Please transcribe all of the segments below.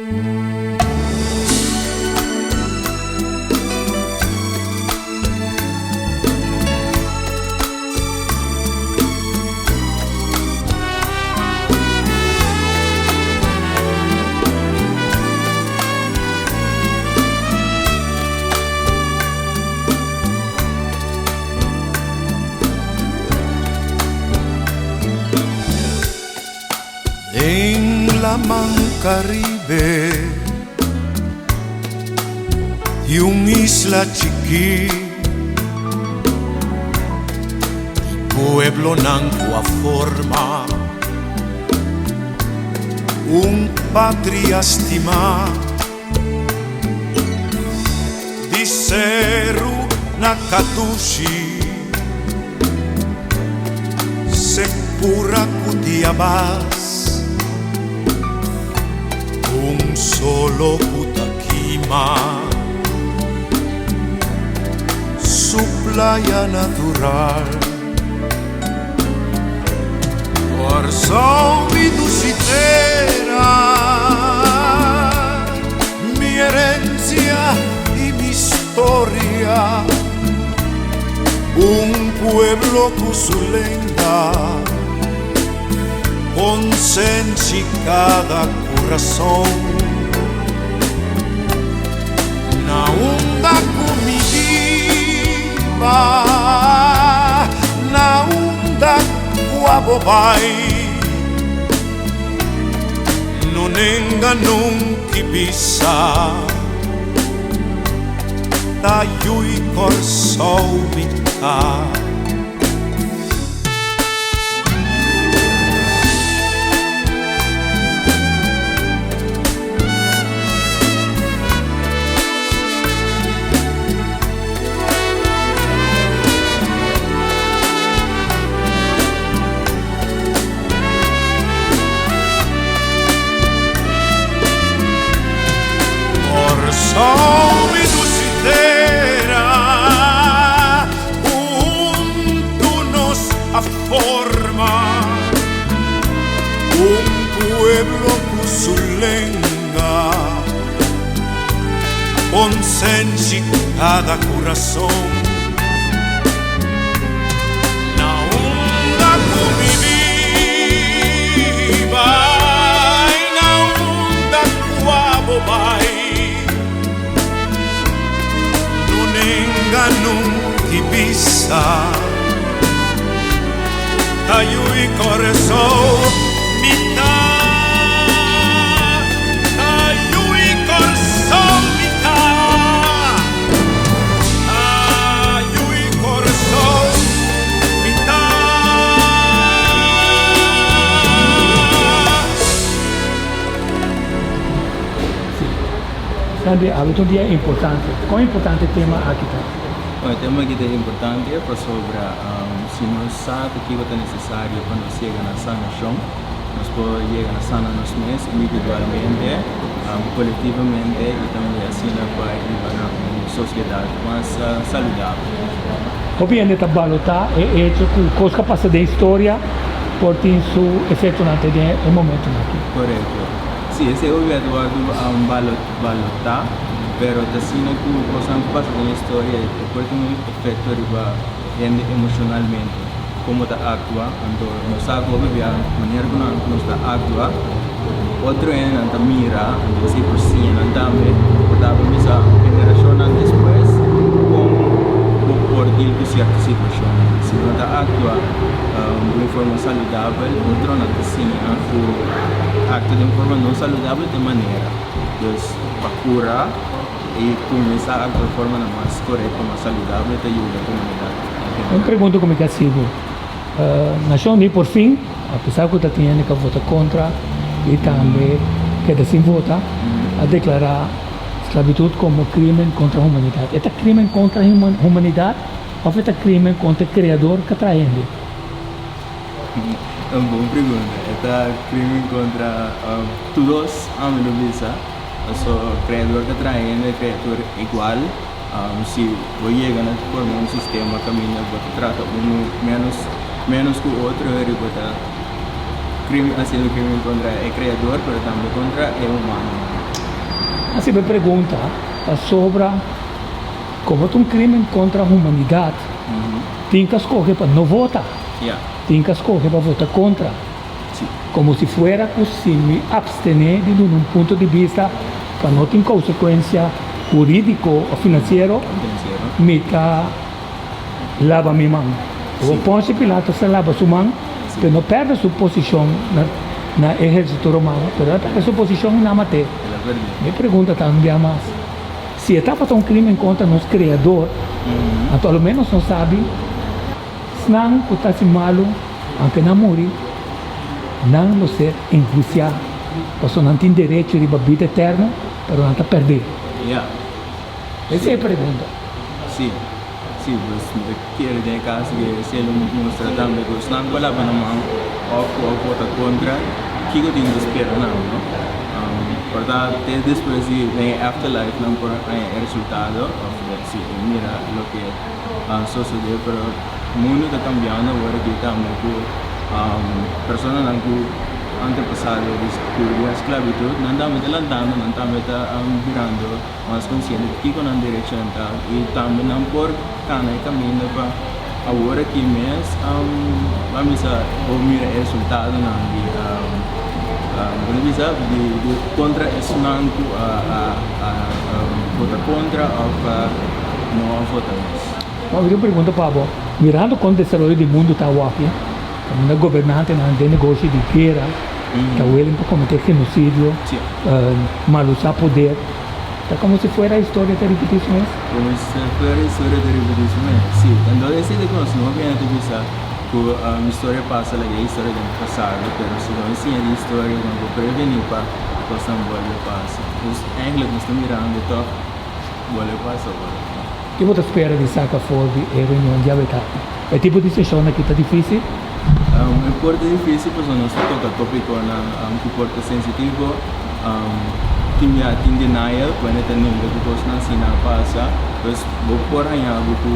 Den laman Caribe di un isla chikí di pueblonan ku a forma un patria stimá di seru na Katushi. Sepura ku diabas Un solo ku ta kima Su playa natural Kòrsou mi dushi tera Mi herensia i mi storia Un pueblo ku su lenga Konsenshi kada kurason Na unda ku mi biba Na unda ku abo bai No nenga nunki bisa Ta yui Kòrsou mi ta. Kòrsou mi dushi tera, huntu nos a forma un pueblo ku su lenga, konsenshi kada kurason. Na unda ku mi biba i na unda ku abo bai, no nenga nunki bisa ta yui Kòrsou mi ta, ta yui Kòrsou mi ta. Sandy, awe ta un dia importante. Kon importante e tema aki ta? Bon, e tema aki ta importante pasobra si nos sa ta kiko ta nesesario pa nos yega na sanashon, nos por yega na sana nos mes individualmente, kolektivamente i tambe asina pa riba na un sosiedat mas saludabel. Hopi hende ta balotá e echo ku kos ku a pasa den historia por tin su efektonan te den e momentunan aki. Korekto. Sí, esei hopi a wòrdu balotá, pero ta asina ku kosnan ku pasa den historia e por tin un efekto riba hende emoshonalmente, komo ta aktua. Anto nos sa ku hopi bia manera ku nos ta aktua, otro hendenan ta mira, anto esei por siña nan tambe, por ta por bisa generashonnan despues kon bo por deal ku sierto situashonnan. Si no ta aktua di un forma saludabel, otronan ta siña ku aktua di un forma no saludabel ta e manera. Dus pa kura i kuminsá aktua di formanan mas korekto, mas saludabel ta yuda komunidat en general. Un pregunta ku mi ta hasi bo. Nashon di por fin, apesar ku ta tin hende ku a vota kontra i tambe keda sin vota, a deklará sklabitut komo krimen kontra humanidat. E ta krimen kontra humanidat òf e ta krimen kontra e Kreador ku a traha hende? Un bon pregunta. E ta krimen kontra tur dos, ami lo bisa. Pasobra Kreador ku a traha hende, kreatur igual. Si bo yega na forma un sistema kaminda bo ta trata unu ménos ménos ku otro eri bo ta haciendo krimen kontra e kreador pero tambe kontra e humanonan. Hasi bo pregunta pasobra komo ta un krimen kontra humanidat, tin ka skohe pa no vota, tin ka skohe pa vota kontra. Komo si fuera ku si mi apstené di duna un punto di bista pa no tin konsekuensia hurídiko òf finansiero, mi ta laba mi man. Awor Ponsio Pilato sa laba su man pa e no pèrdè su posishon na ehérsito romano, pero el a pèrdè su posishon i nan a mat'é. Mi pregunta ta un bia mas, si e tabata un krimen kontra nos Kreador, anto a lo ménos nos sabi esnan ku ta hasi malu, aunke nan muri, nan lo ser enhuisiá, pasobra nan tin derecho riba bida eterno, pero nan ta pèrd'é. Esei e pregunta. Sí, sí, pues mi ta kere den e caso que si el mustra tambe cu esnan cu a laba nan man of cu a vota contra, kico tin di spera nan, no? Por ta te despues di den e afterlife nan por haña e resultado of si e mira loke a sosode, pero mundo ta cambiando awor aki tambe cu personanan cu antepasado di sclavitud nan tambe ta lantando, nan tambe ta birando. Mas konsiente di kiko nan direkshon ta i tambe nan por kana e kaminda pa awor aki mes ban bisa bo mira e resultadonan di bo bisa di kontra esnan ku a vota kontra òf no a vota mes. Bo tin un pregunta pa bo, mirando kon desaroyo di mundu ta awaki, kaminda gobernantenan den negoshi di guera ta willing pa kometé genosidio, malusá poder, ta komo si fuera historia ta ripití su mes? Komo si fuera historia ta ripití su mes, sí. Entonces esei ta kos, no hopi hende ta bisa ku historia pasa laga e historia den pasado, pero si nos siña di historia nos por prevení pa kosnan bolbe pasa. Dus eigenlijk nos ta mirando tòg bolbe pasa ora. Ke bo ta spera di saka for di e reunion djawe tardi? E tipo di seshon aki ta difísil? E por ta difísil pasobra nos ta toka tópikonan ku por ta sensitivo. Tin bia tin denial ku hende ta nenga ku kosnan asina a pasa. Pues bo por haña bo ku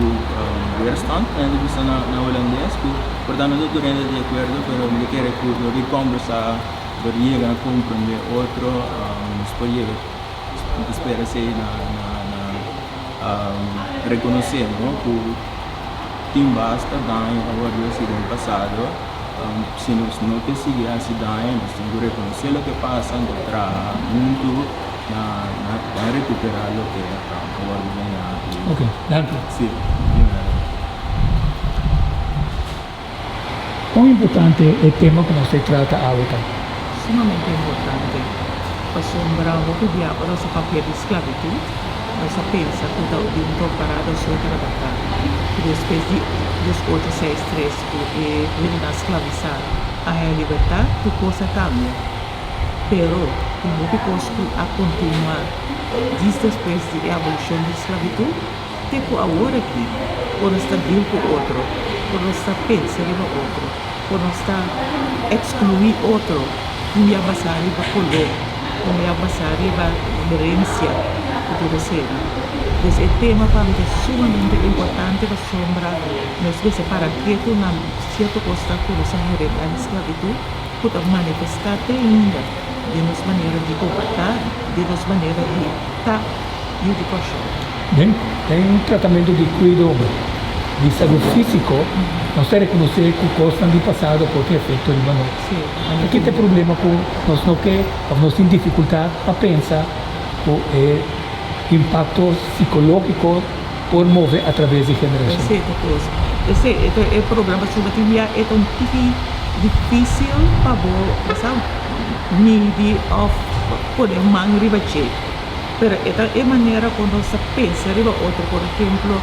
weerstand, hende ta bisa na hulandes, ku por ta no ta tur hende ta di akuerdo, pero mi ta kere ku dor di kòmbersá, dor di yega na komprondé otro, nos por yega, mi ta spera esei na rekonosé no ku. Tin basta daño a wòrdu hasi den pasado. Si nos no ke sigui hasi daño, nos tin ku rekonosé loke pasa, anto traha huntu na rekuperá loke a wòrdu dañá. Ok, danki. Sí, di nada. Kon importante e tema ku nos ta trata awe ta? Sumamente importante, pasobra hopi bia ora nos a papia di sklabitut, nos a pensa ku ta di un temporada so tabata ta, ku despues di 1863 ku e hendenan sklabisá a haña libertat, tur kos a kambia. Pero tin hopi kos ku a kontinuá djis despues di e abolishon di sklabitut. Te ku awor aki, por nos ta deal ku otro, por nos ta pensa riba otro, por nos ta ekskluí otro, un bia basá riba koló, un bia basá riba herensia ku tur esei. Pues e tema pa mi ta sumamente importante pasobra nos mester para ketu na sierto kosnan ku nos a heredá di sklabitut ku ta manifestá te ainda den nos manera di komportá, den nos manera di ta yu di Kòrsou. Den den tratamentu di kuido di salud físiko, nos ta rekonosé ku kosnan di pasado por tin efekto riba nos. Aki ta e problema ku nos no ke òf nos tin difikultat pa pensa ku e impakto sikológiko por move atraves di generashon. Esei ta kos. Esei e ta e problema pasobra tin bia e ta un tiki difísil pa bo sa midi òf pone man riba dje. Pero e ta e manera kon nos ta pensa riba otro. Por ehemplo,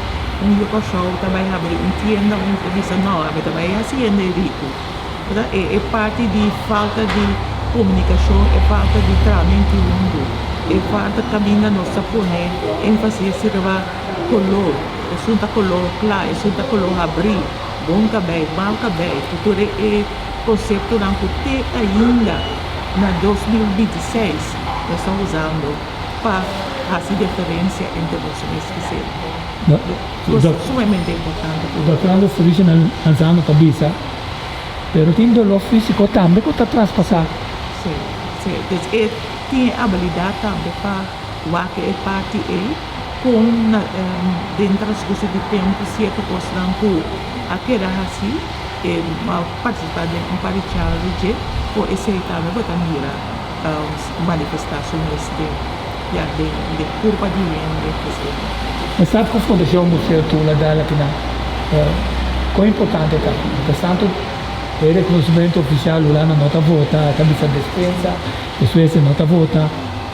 un yu Kòrsou ta bai habri un tienda, un ta bisa no, ami ta bai hasi hende riku. Ota e e parti di falta di komunikashon, e falta di trahamento huntu, e falta kaminda nos ta pone énfasis riba koló, esun ta koló kla, esun ta koló habrí, bon kabei, mal kabei, tur e konseptonan ku te ainda na 2026 nos ta usando pa hasi diferensia entre nos mes esei ta sumamente importante. Dòkter Andres Felicia Manzano ta bisa, Pero tin doló físiko tambe ku ta traspasá. Sí, sí. Dus e tin e abilidat tambe pa. Wak e parti ei kon na den transkurso di tempu sierto kosnan ku a keda hasi e a partisipá den un par di charla di dje ku esei tambe bo ta mira manifestá su mes den ya den den kurpa di hende esei. Nos sa ku Fundashon Museo Tula dal akinan kon importante ta. Mientras tanto e rekonosimentu ofisial Hulanda no ta vota, ta bisa despensa, despues e no ta vota.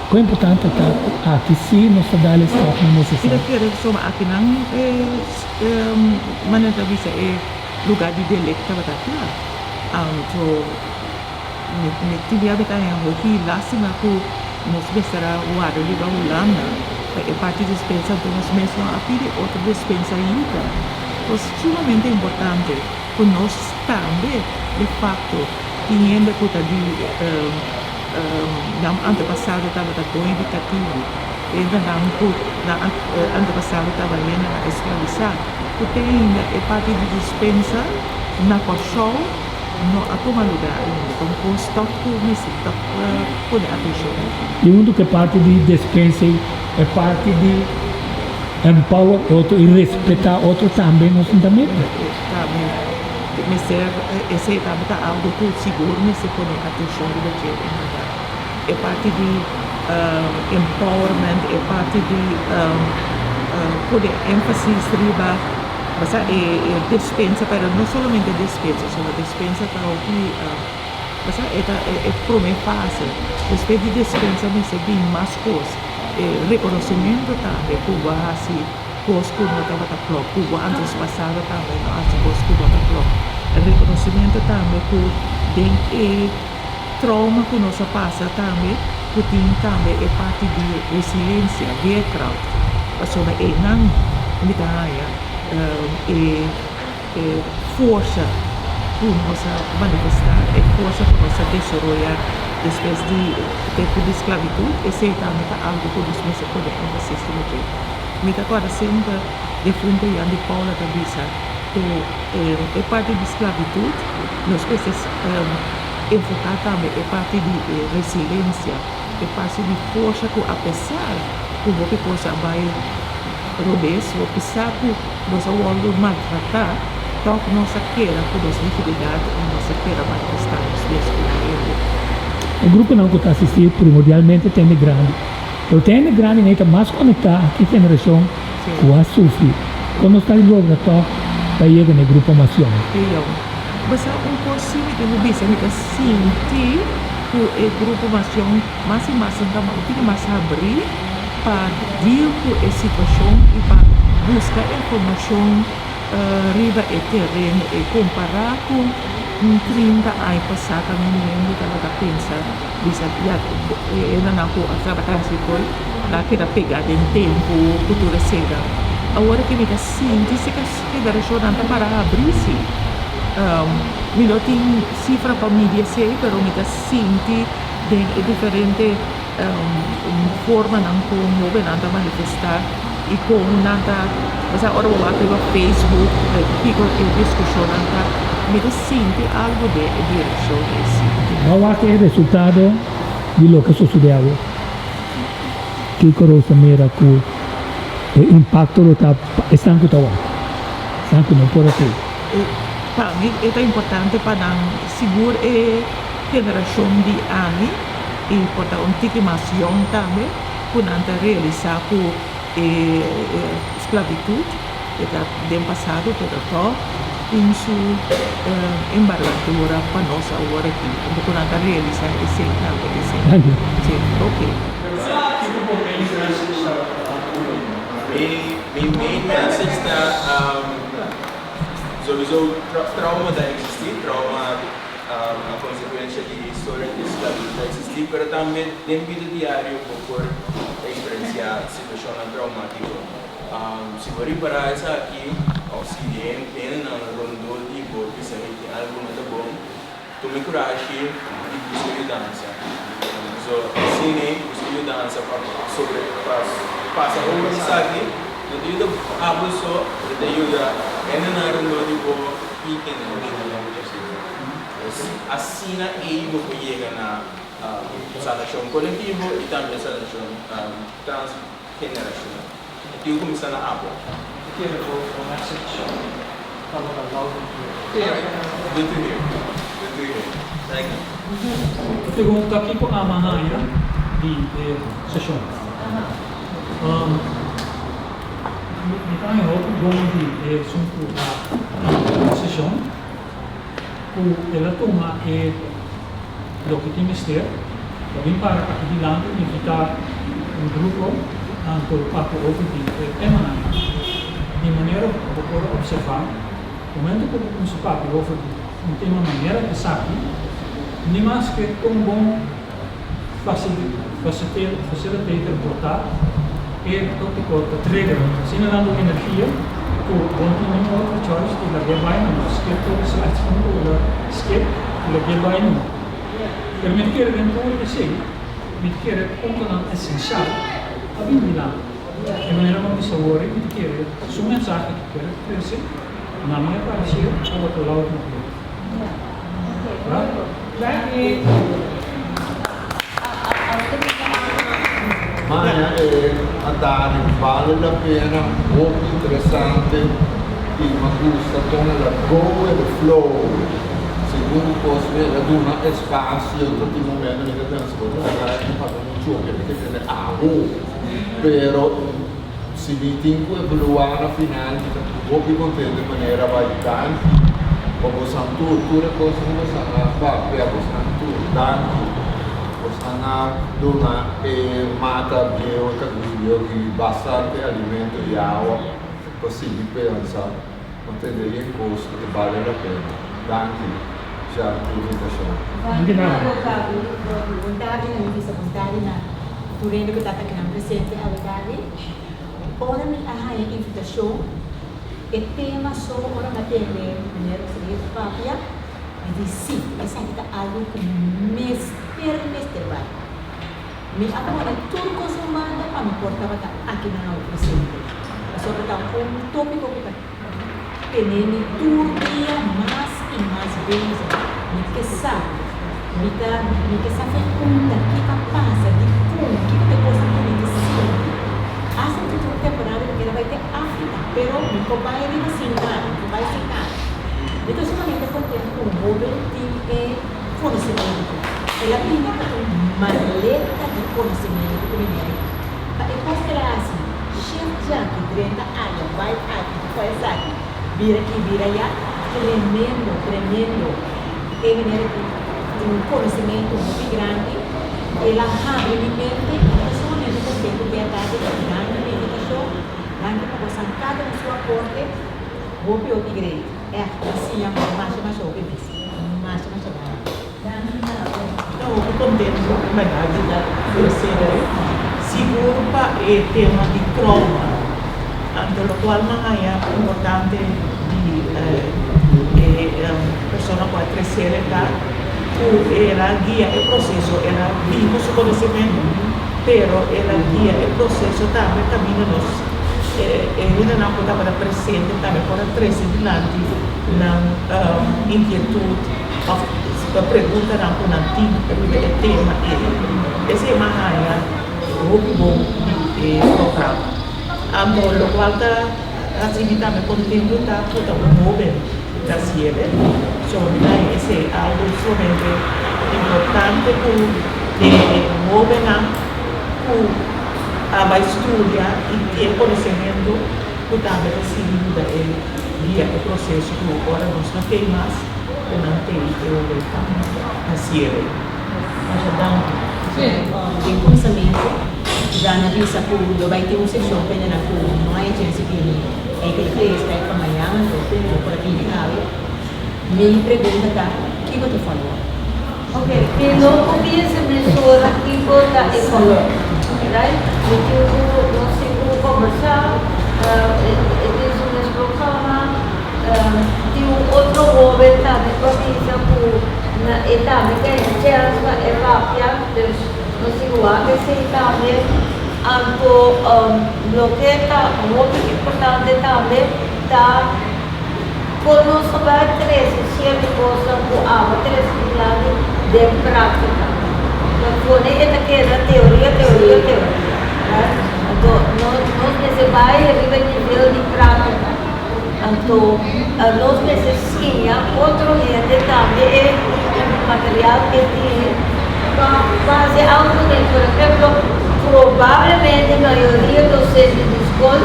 Kon importante ta ku aki sí nos ta dal e stapnan Mi nesesario. ta kere suma akinan e manera ta bisa e lugar di delek tabata kla. Anto mi mi tin bia mi ta haña hopi lastima ku nos mester a warda riba Hulanda pa e parti despensa anto nos mes no a pidi otro despensa yuda. Pues sumamente importante ku nos tambe de facto tin hende ku ta di Nan antepasado tabata doño di katibu, hendenan ku nan antepasado tabata hendenan esklavisá. Ku te ainda e parti di dispensa na Kòrsou no a tuma lugá ainda. Ta un kos tòg ku mester tòg pone atenshon. I huntu ku e parti di despensa ei, e parti di empower otro i respetá otro tambe nos no ta mete. Tambe mester esei tambe ta algo ku sigur mester pone atenshon riba dje en bèrdat. E parti di empowerment, e parti di pone énfasis riba basa e despensa pero no solamente despensa sino despensa ta hopi basa e ta e prome fase. Despues di despensa mester bin mas kos, e rekonosementu tambe ku bo a hasi. Kos ku no tabata klòp ku bo antes pasado tambe no hasi kos ku bo ta klòp. Rekonosementu tambe ku den e trouma ku nos a pasa tambe ku tin tambe e parti di resilensia, weerkracht, pasobra einan mi ta haña e e forsa ku nos a manifestá, e forsa ku nos a desaroyá despues di tempu di sklabitut, esei tambe ta algu ku nos mester pone énfasis riba dje. Mi ta kòrda semper defunto Jan di Paula ta bisa ku e parti di sklabitut nos mester enfoká tambe e parti di resilensia, e parti di forsa ku apesar ku hopi kos a bai robes, hopi sa ku nos a wòrdu maltratá, tòg nos a keda ku nos dignidat i nos a keda manifestá nos mes komo hende. E gruponan ku ta asistí primordialmente ta hende grandi. Pero ta hende grandi nan ta mas konektá ku e generashon ku a sufri. Kon nos ta logra tòg pa yega na e grupo mas yòn? E yòn. Basa un kos si mi tin ku bisa, mi ta sinti ku e grupo mas yòn mas i mas nan ta tin mas habrí pa deal ku e situashon i pa buska informashon riba e tereno ei kompará ku un 30 aña pasá kaminda hende tabata pensa. Bisa ya e hendenan ku a tabata hasi koi nan a keda pega den tempu ku tur esei nan. Awor ke mi ta sinti si ke generashonnan ta para habri si. Mi no tin sifra pa midi esei pero mi ta sinti den e diferente formanan ku hobennan ta manifestá i kon nan ta osea ora bo wak riba Facebook kiko e diskushonnan ta mi ta sinti algu den e direkshon esi. Bo a wak e resultado di loke a sosode awe? Kiko Rosa mira ku e impakto lo ta pa esnan ku ta wak, esnan ku no por a tei? Pa mi e ta importante pa nan sigur e generashon di ami i por ta un tiki mas yòn tambe ku nan ta realisá ku e sklabitut e ta den pasado pero tòg tin su embargadura pa nos awor aki. Anto ku nan ta realisá esei tambe esei. Sí, oke. Mi main message ta sowieso trauma ta existi, trauma a konsekuensha di historia di sklabitut ta eksistí, pero tambe den bida diario bo por eksperensiá situashonnan traumátiko. Si bo ripará esaki òf si hendenan rondó di bo bisa hey tin algu no ta bon, tuma e kurashi di buska yudansa. So asina ei buska yudansa pa sobre pa pasa over esaki no ta yuda abo so, pero ta yuda hendenan rondó di bo i generashonnan ku ta sigui. Asina ei bo por yega na. Sanashon kolektivo i tambe sanashon transgenerashonal. E tin ku kuminsá na abo. Mi kere bo bo message tabata loud and clear. Good to hear. Good to hear. Thank you. E pregunta kiko ama haña di e seshon. Mi ta haña hopi bon di esun ku a e seshon. Ku el a tuma e loke tin mester pa bin para aki dilanti invitá un grupo anto papia over di e temanan. Di manera ku bo por a opservá, momento ku bo kuminsá papia over di un tema manera esaki, ni maske kon bon facilitator bo ta, e tópiko ta trigger asina nan bo energia ku bo no tin ningun otro choice di lag'é bai numa. Skip tur e slides ku bo lo skip i lag'é bai numa. Pero mi ta kere den tur esei, mi ta kere puntonan esensial a bin dilanti. E manera ku mi bisa wor mi ta kere su mensahe ku kere trese na mi a parecer tabata loud and clear. Maña e atardi bale la pena, hopi interesante y mi a gusta con el a go with the flow. Segun cu cos mi el a duna espacio ta tin momento mi ta pensa bo ta laga mi papia mucho hopi mi ta tende awo pero si mi tin cu evalua na final mi ta hopi contento e manera bay danki pa bosan tur tur e cosnan cu bosan a papia bosan tur danki bosan a duna e mata bieu e cagus bieu di bastante alimento y awa pa sigui pensa pa tende bien cos cu ta bale la pena danki ja pa invitacion. Danki na bo Gaby. Bon tardi na mi bisa bon tardi na tur hende ku ta akinan presente awe tardi. Ora mi a haña invitashon, e tema so ora mi a tende meneer Roselio papia, mi di si, esaki ta algu ku mester mester bai. Mi a pone tur kos un banda pa mi por tabata akinan awe presente, pasobra ta un tópiko ku ta tene mi tur dia mas i mas bezig. Mi ke sa, mi ta, mi ke sa fe unda, kiko a pasa, dikon, kiko ta e kosnan ku mi ta sinti. Asta mi ta tin un temporada mi keda bai te Afrika, pero mi por bai riba sin nada, mi por bai sin nada. Mi ta sumamente kontentu ku un hoben tin e konosementu. El a bini ku un maleta di konosementu ku mi nere. Pa e kos ku el a hasi, Chef Jackie drenta aya, bai aki, kua esaki, bira aki, bira aya, tremendo, tremendo. E manera ku tin un konosementu hopi grandi, el a habri mi mente i mi ta sumamente kontentu ku e atardi aki. Danki pa e invitashon, danki pa bosan kada un su aporte, hopi hopi great. Ègt, mi a siña masha masha hopi mes. Masha masha danki. Danki na bo. Ta hopi contento cu mi a yuda presente, sigur pa e tema di trauma, anto locual mi a haya importante di e persona cu a trece ta cu el a guia e proceso, el a bin cu su conocimento, pero el a guia e proceso tambe caminda nos e hendenan cu tabata presente tambe por a trece dilanti nan inquietud. Of preguntanan ku nan tin riba e tema ei. Esei m'a haña hopi bon di e programa. Anto lokual ta hasi mi tambe kontentu ta ku ta un hoben ta siebe. So mi ta haña esei algu sumamente importante ku e hobennan ku a bai studia i tin e konosementu ku tambe ta sigui yuda e guia e proseso ku ora nos no tei mas. Ku nan tei e oveja na cielo. Masha danki. Den kuminsamentu Jean a bisa ku lo bai tin un seshon pende nan ku no a e chèns di bini. Eigenlijk e respèt pa mañan anto no por a bini awe. Mi pregunta ta kiko ta follow up? Ok, mi no comienza mesora kico ta e follow up, right? Mi tin cu nos tin cu conversa, e tin su mes programa. Tin un otro hoben tambe cu a bisa cu na e tambe ta e chens pa e papia, dus nos tin cu wak esey tambe. Anto loke ta hopi importante tambe ta con nos ta bay trece cierto cosnan cu abo trece dilanti den practica. Pone e ta keda teoria, teoria, teoria. Right? Anto, nos mester bai riba e nivel di práktika. Anto, nos mester siña otro hende tambe e material ke tin pa hasi algu kuné. Por ehemplo, probablemente mayoria dosente di skol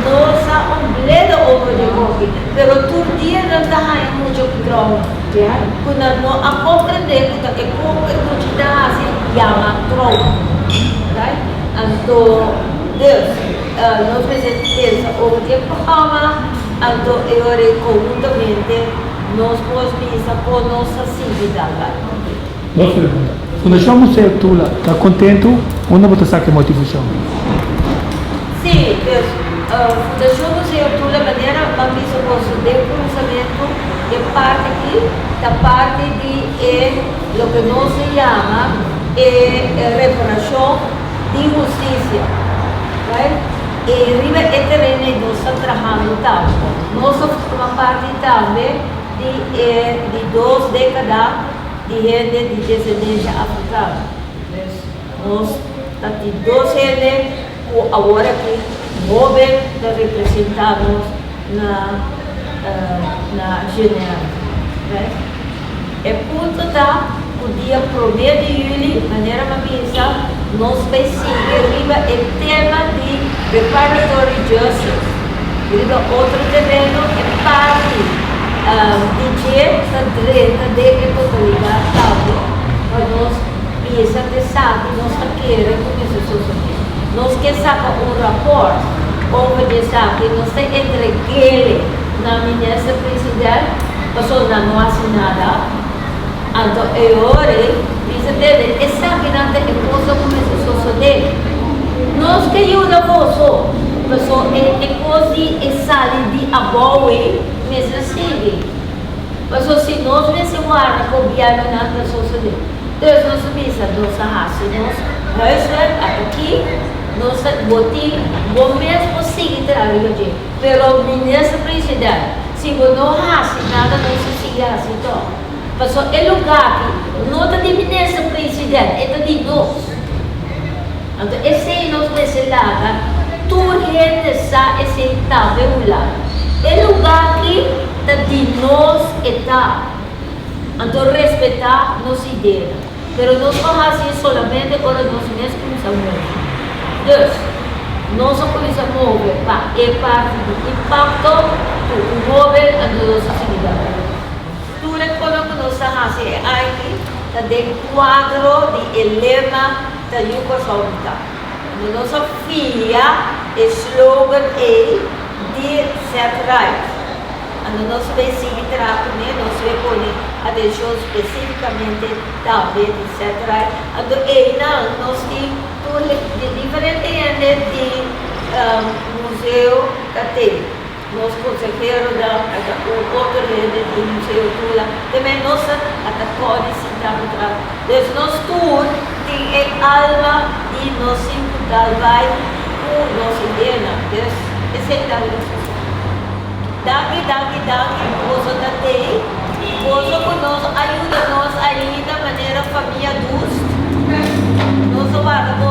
no sa un bledo over di hopi, pero tur dia nan ta haña mucha ku trauma, ku nan no a komprendé ku ta e kon ku e mucha ta hasi yama trauma. Right? Anto, dus, nos mester pensa over di e programa, anto e ora ei konhuntamente nos por bisa kon nos ta sigui dalbai. Dos pregunta. Fundashon Museo Tula ta kontentu? Unda bo ta saka e motivashon? Sí, dus Fundashon Museo Tula manera bo a bisa boso den kuminsamentu e parti aki ta parti di e loke nos ta yama e reparashon di hustisia. Right? E riba e tereno ei nos ta trahando tambe. Nos ta forma parti tambe di e di dos dekada di hende di desendensia afrikano. Dus nos ta tin dos hende ku awor aki hoben ta representá nos na na Genève. Right? E punto ta ku dia promé di yüli, manera mi a bisa, nos bai sigui riba e tema di reparatory justice. Riba otro tereno e parti di dje ta drenta den e totalidat tambe pa nos bisa esaki nos ta kere ku mester sosodé. Nos ke saka un rapòrt over di esaki, nos ta entreg'ele na minister president pasobra nan no hasi nada. Anto e ora ei bisa tende esakinan ta e kosnan ku mester sosodé. Nos ke yuda boso, paso e e kos di e sali di abou ei mester sigui. Paso si nos mester warda gobièrnunan ta sosodé. Dus nos a bisa nos a hasi nos huiswerk ata'ki, nos ta bo tin bo mes por sigui traha riba dje. Pero minister president, si bo no hasi nada nos a sigui hasi tòg. Pasobra e lugá aki no ta di minister president, e ta di nos. Anto esei nos mester laga tur hende sa esei tambe Hulanda. E lugá aki ta di nos e ta. Anto respetá nos ideanan. Pero nos por hasi e solamente ora nos mes kuminsá move. Dus, nos a kuminsá move pa e parti di impakto ku un hóben anto nos a sigui dal. Tur e kosnan ku nos ta hasi e aña ta den kuadro di e lema Ta Yu Kòrsou Mi Ta. Anto nos a fia e slogan ei di Ced Ride. Anto nos ta bay sigui traha kuné, nos ta bay pone atenshon spesífikamente tambe di Ced Ride. Anto einan nos tin tur di diferente hende di museo ta tei. Nos konseheronan a ta un otro hende di Museo Tula. Te men nos a ta kòrda i sinta ku traha. Dus nos tur tin e alma di nos sin ku dal bai ku nos ideanan. Dus esei ta nos hasi. Danki, danki, danki ku boso ta tei. Boso ku nos a yuda nos ainda manera famia Dust. Nos a warda.